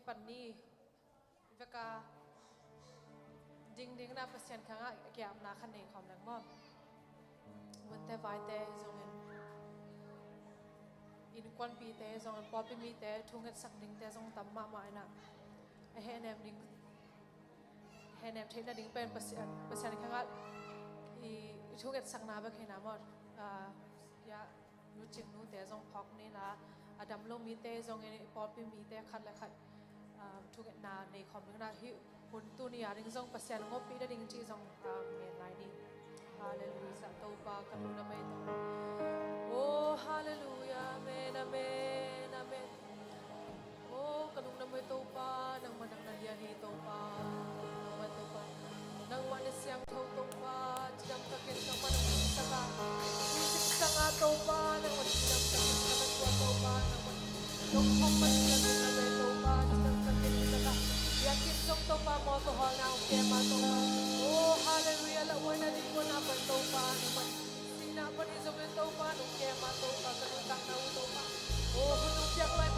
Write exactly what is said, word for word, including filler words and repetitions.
pan ni veka dingding na Pasian khangah kiamna khan nei khawm leng maw? Munte vaite zongin, innkuanpite zongin, pawlpi mite thungetsak dingte zong tam mahmah inah, a hehnem ding, hehnem theihna ding pen Pasian, Pasian khangah i, i thungetsakna bek hi na maw? Ah, ya, nucing nute zong phawk ni la, a dam lo mite zongin i pawlpi mite khat le khat, ah, thungetna nei khawm ding na hi. Hun tuni a ding zong Pasian ngawpih na ding cih zong, ah, ngen lai ni. Halleluiah, Topa ka lungdam ei Topa. Oh, halleluiah, amen, amen, amen. Oh, ka lungdam ei Topa, nangmah nang na lian hi Topa. Nangmah Topa, nangmah na siangtho Topa. Cidam takin nangmah nang singsaka, singsaka Topa, nangmah cidam takin ka na tua Topa, nangmah nong khong mah cidam takin Topa, cidam takin singsaka. Biakinn zong Topa, mawtaw hawlna hong kem a Topa. Oh, halleluiah, lauhuaina ding guan a pan Topa, nangmah sihna pan hi zongin Topa, nong kem a Topa, ka nuntakna uh Topa. Oh, hun nong piak lai